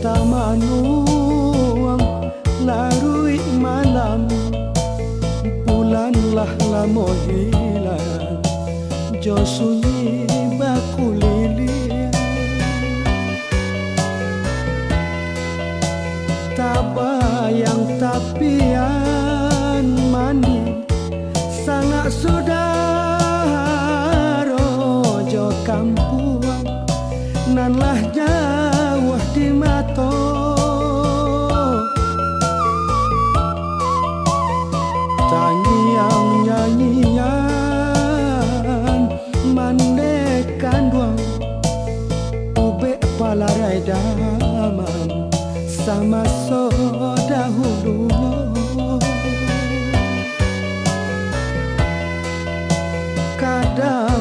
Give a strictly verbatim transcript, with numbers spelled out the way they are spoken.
Tamanuang laruik malam, bulan lah lamo hilang, jo sunyi bakuliliang. Tabayang tapian manih, sangak sudaro jo kampuang, nan lah jauah di mato. Tangiang nyanyian mandeh kanduang, ubek palarai daman samaso dahulu. Kada